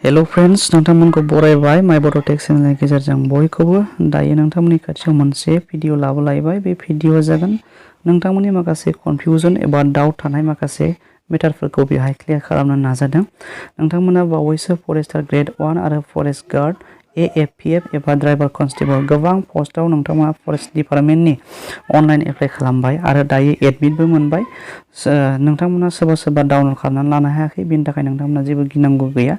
hello friends नोंथांमोनखौ बरायबाय माय बर' tech चेनेलनि गेजेरजों बयखौबो दायो नोंथांमोननि खाथियाव मोनसे भिडिअ लाबोलायबाय बे भिडिअआ जागोन नोंथांमोननि माखासे कनफ्यूजन एबा डाउट थानाय माखासे मेटारफोरखौ बेहाय क्लियार खालामनो नाजादों नोंथांमोना बावैसो फरेस्टार ग्रेड 1 आरो फरेस्ट गार्ड AFPF एबा ड्राइभार कन्स्टेबल गोबां पोस्टआव नोंथांमोना फरेस्ट डिपार्टमेन्टनि अनलाइन एप्लाइ खालामबाय आरो दायो एडमिटबो मोनबाय नोंथांमोना सोरबा डाउनलड खालामनानै लानो हायाखै बेनि थाखाय नोंथांमोना जेबो गिनांगौ गैया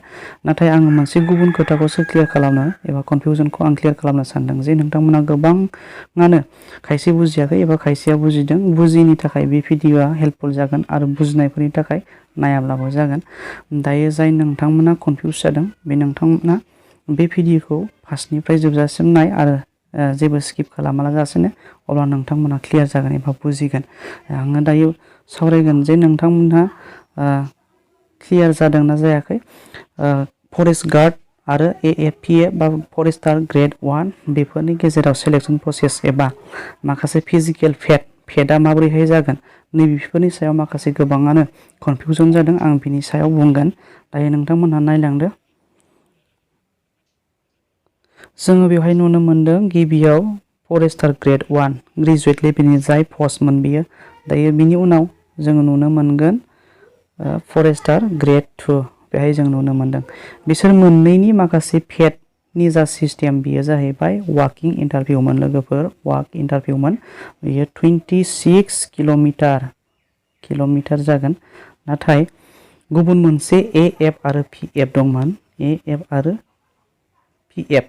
नाथाय आं मोनसे गुबुन खोथाखौसो क्लियार खालामनो एबा कनफ्यूजनखौ आं क्लियार खालामनो सानदों जे नोंथांमोना गोबाङानो खायसे बुजियाखै एबा खायसेया बुजिदों बुजियिनि थाखाय बे भिडिअआ हेल्पफुल जागोन आरो बुजिनायफोरनि थाखाय नायाब्लाबो जागोन दायो जाय नोंथांमोना कनफ्यूज जादों बे नोंथांमोना बे भिडिअखौ फार्स्टनिफ्राय जोबजासिम नाय आरो जेबो स्किप खालामालासिनो अब्ला नोंथांमोना क्लियार जागोन एबा बुजिगोन आङो दायो सावरायगोन जे नोंथांमोनहा क्लियार जादोंना जायाखै फरेस्ट गार्ड आरो AFPF बा फरेस्टार ग्रेड 1 बेफोरनि गेजेराव सिलेक्शन प्रसेस एबा माखासे फिजिकल फेटआ माबोरैहाय जागोन नैबेफोरनि सायाव माखासे गोबाङानो कनफ्यूजन जादों आं बिनि सायाव बुंगोन दायो नोंथांमोनहा नायलांदो जोङो बेवहाय नुनो मोनदों गिबियाव फरेस्टार ग्रेड 1 ग्रेजुवेट लेभेलनि जाय पस्टमोन बियो दायो बिनि उनाव जोङो नुनो मोनगोन फरेस्टार ग्रेड 2 बेहाय जों नुनो मोनदों बिसोर मोननैनि माखासे फेटनि जा सिस्टेम बियो जाहैबाय वाकिं इन्टारभिउमोन लोगोफोर वाक इन्टारभिउमोन बियो 26 किल'मिटार जागोन नाथाय गुबुन मोनसे AF आरो PF दंमोन AF आरो PF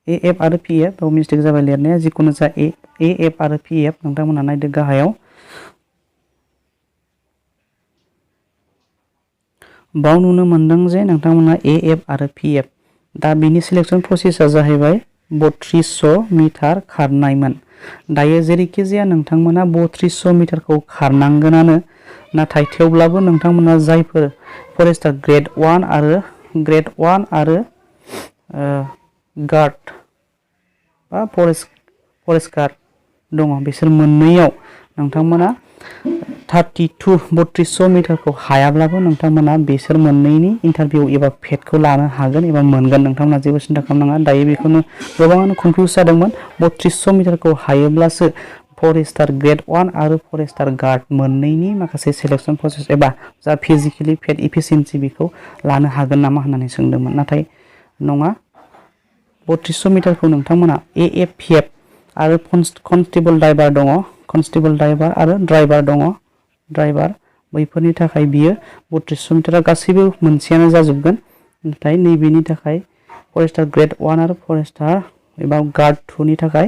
बेयाव मिस्टेक जाबाय लिरनाया जिखुनु जा AF आरो PF नोंथांमोना नायदो गाहायाव बाव नुनो मोनदों जे नोंथांमोना AF आरो PF दा बिनि सिलेक्शन प्रसेसआ जाहैबाय 3200 मिटार खारनायमोन दायो जेरैखि जाया नोंथांमोना 3200 मिटारखौ खारनांगोनानो नाथाय थेवब्लाबो नोंथांमोना जायफोर फरेस्टार ग्रेड 1 आरो गार्ड बा फरेस्ट गार्ड दङ बिसोर मोननैयाव नोंथांमोना 3200 मिटारखौ हायाब्लाबो नोंथांमोना बिसोर मोननैनि इन्टारभिउ एबा फेटखौ लानो हागोन एबा मोनगोन नोंथांमोना जेबो सिन्था खालामनाङा दायो बेखौनो गोबाङानो कनफ्यूज जादोंमोन 3200 मिटारखौ हायोब्लासो फरेस्टार ग्रेड 1 आरो फरेस्टार गार्ड मोननैनि माखासे सिलेक्शन प्रसेस एबा जा फिजिकेलि फेट इफिशियेन्सि बेखौ लानो हागोन नामा होननानै सोंदोंमोन नाथाय नङा 3200 मिटारखौ नोंथांमोना AFPF आरो कनस्टेबल ड्राइभार दङ कनस्टेबल ड्राइभार आरो ड्राइभार दङ ड्राइभार बैफोरनि थाखाय बियो 3200 मिटारा गासैबो मोनसेयानो जाजोबगोन नाथाय नैबेनि थाखाय फरेस्टार ग्रेड 1 आरो फरेस्टार एबा गार्ड 2 नि थाखाय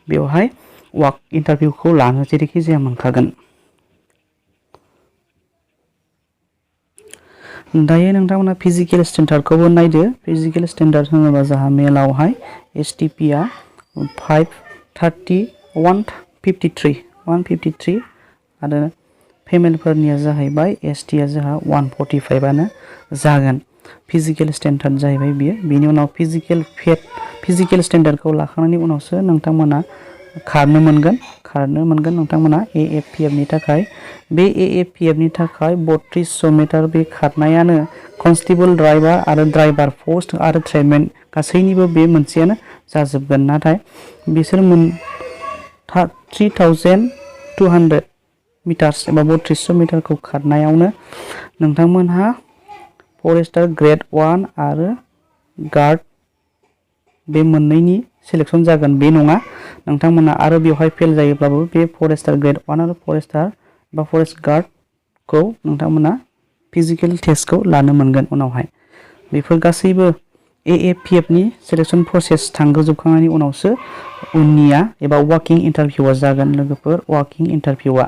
बेवहाय वाक इन्टारभिउखौ लानो जेरैखि जाया मोनखागोन दायो नोंथांमोना फिजिकल स्टेन्डार्डखौबो नायदो फिजिकल स्टेन्डार्ड होनोबा जोंहा मेलावहाय STPआ 153 आरो फेमेलफोरनिया जाहैबाय STआ जोंहा 145आनो जागोन फिजिकल स्टेन्डार्ड जाहैबाय बियो बिनि उनाव फिजिकल स्टेन्डार्डखौ लाखांनायनि उनावसो नोंथांमोना खारनो मोनगोन नोंथांमोना AFPF नि थाखाय बे AFPF नि थाखाय 3200 मिटार बे खारनायानो कनस्टेबल ड्राइभार आरो ड्राइभार पोस्ट आरो ट्रेडमेन गासैनिबो बे मोनसेयानो जाजोबगोन नाथाय बिसोर 3200 मिटार्स एबा 3200 मिटारखौ खारनायावनो नोंथांमोनहा फरेस्टार ग्रेड 1 आरो गार्ड बे मोननैनि सिलेक्शन जागोन बे नङा नोंथांमोना आरो बेवहाय फेल जायोब्लाबो बे फरेस्टार ग्रेड 1 आरो फरेस्टार बा फरेस्ट गार्डखौ नोंथांमोना फिजिकल टेस्टखौ लानो मोनगोन उनावहाय बेफोर गासैबो AFPF नि सिलेक्शन प्रसेस थांगोजोबखांनायनि उनावसो उननिया एबा वाकिं इन्टारभिउआ जागोन लोगोफोर वाकिं इन्टारभिउआ